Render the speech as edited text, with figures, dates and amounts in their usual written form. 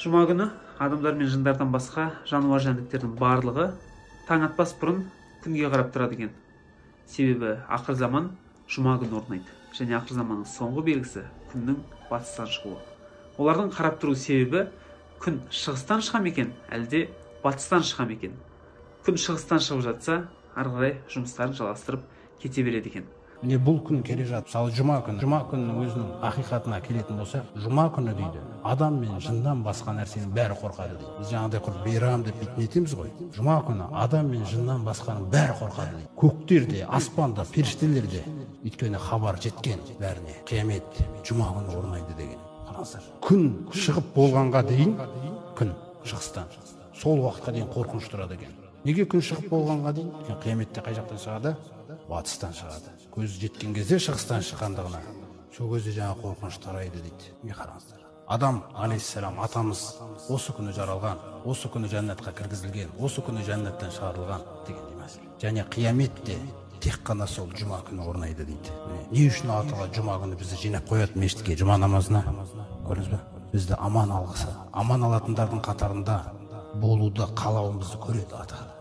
Жұма күні адамдар мен жындардан басқа жануар жәндіктердің барлығы таң атпас бұрын күнге қарап тұрады екен. Себебі ақыр заман жұма күні орнайды және ақыр заманның соңғы белгісі күннің батыстан шығуы. Олардың қарап тұру себебі күн шығыстан шыға ма екен, әлде батыстан шыға ма екен. Күн шығыстан шығып жатса, ары қарай жұмыстарын жалғастырып кете береді екен. Міне, бұл күн келе жатып, мысалы, жұма күні, жұма күнінің өзінің ақиқатына келетін болсақ, жұма күні дейді, адам мен жыннан басқа нәрсенің бәрі қорқады дейді. Біз жаңағыдай құр мейрам деп бүйтіп нетеміз ғой. Жұма күні адам мен жыннан басқаның бәрі қорқады дейді. Көктер де, аспанда, періштелер де, өйткені хабар жеткен бәріне, қиямет жұма күні орнайды деген. Қараңыздар, күн шығып болғанға дейін, күн шығыстан, сол уақытқа дейін қорқыныш тұрады екен. Неге күн шығып болғанға дейін? Өйткені қияметте қай жақтан шығады? Батыстан шығады. Көзі жеткен кезде шығыстан шыққандығына, сол кезде жаңа қорқыныш тарайды дейді. Міне, қараңыздар, Адам алейхиссалам атамыз осы күні жаралған, осы күні жәннатқа кіргізілген, осы күні жәннаттан шығарылған дегендей мәселе. Және қиямет те тек қана сол жұма күні орнайды дейді. Не үшін Алла Тағала жұма күні бізді жинап қояды мешітке жұма намазына? Көрдіңіз ба, бізді аман алғысы, аман алатындардың қатарында болуды қалауымызды көреді Алла Тағала.